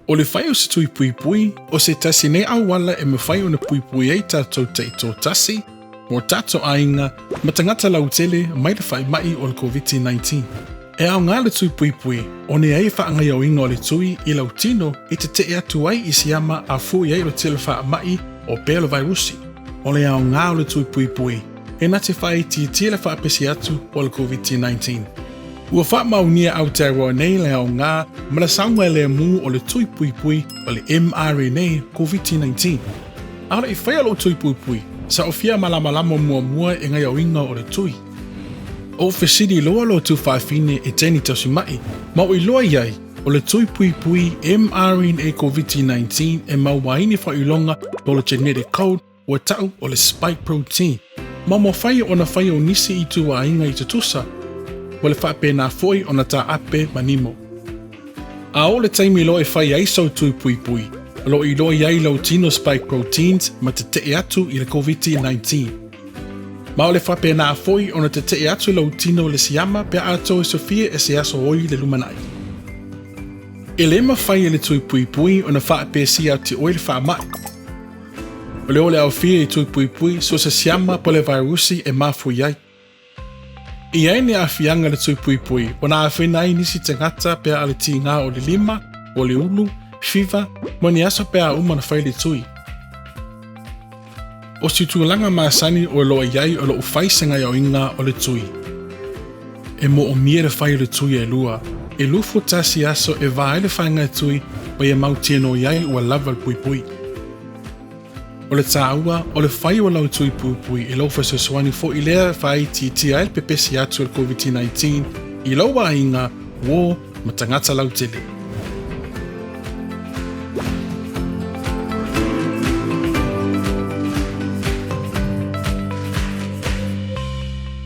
O le fai o se tui puipui, o se tasi nei auala e mafai ona puipui ai tatou taitoatasi, o tatou aiga, ma tagata lautele mai le faimai o le Koviti-19. E aoga le tui puipui, ona e ai faagaioiga o le tui i lau tino e tetee atu ai i siama a fui ai o le tele faamai o pea le vairusi. O le aoga o le tui puipui, e na te faaitiitia le faapesi atu o le Koviti-19. Ua faamaonia Aotearoa nei le aoga ma le saogalemu o le tui puipui o le mRNA Koviti-19. A o le i faia lou tui puipui, sa ou fia malamalama muamua i gaioiga o le tui. Ou fesili loa lou tufaafine e Jenny Tausima'i, ma ou iloa i ai, o le tui puipui mRNA Koviti-19 e maua ai ni faailoga po o le genetic code Ua tau o le spike protein. Ma mafai ona fai o nisi ituaiga i tutusa, ua le faapena foi ona taape ma nimo. A oo le taimi loa e fai ai sou tui puipui, o lo o iloa i ai lau tino spike proteins ma tetee atu i le Koviti-19. Ma o le faapena foi ona tetee atu lau tino i le siama pe a toe sofia e se aso oi le lumanai. E le mafai e le tui puipui ona faapesia atu oe le faamai. O le ole aofia i tui puipui so se siama po le vairusi e mafui ai. I ai ni aafiaga le tui puipui ona afina ai nisi tagata pe a le tiga o le lima, o le ulu, fiva, ma ni aso pe a uma na fai le tui. O se tulaga masani o loa i ai o lou fai se gaioiga o le tui. E moomia le fai o le tui e lua, e lufu tasi aso e va ai le faiga tui ma ia mautino i ai ua lava le puipui. O le taua, o le fai o lau tui puipui e lou fesoasoani foi lea e faaitiitia ai le pepesi atu o le Koviti-19 i lou aiga, uo ma tagata lautele.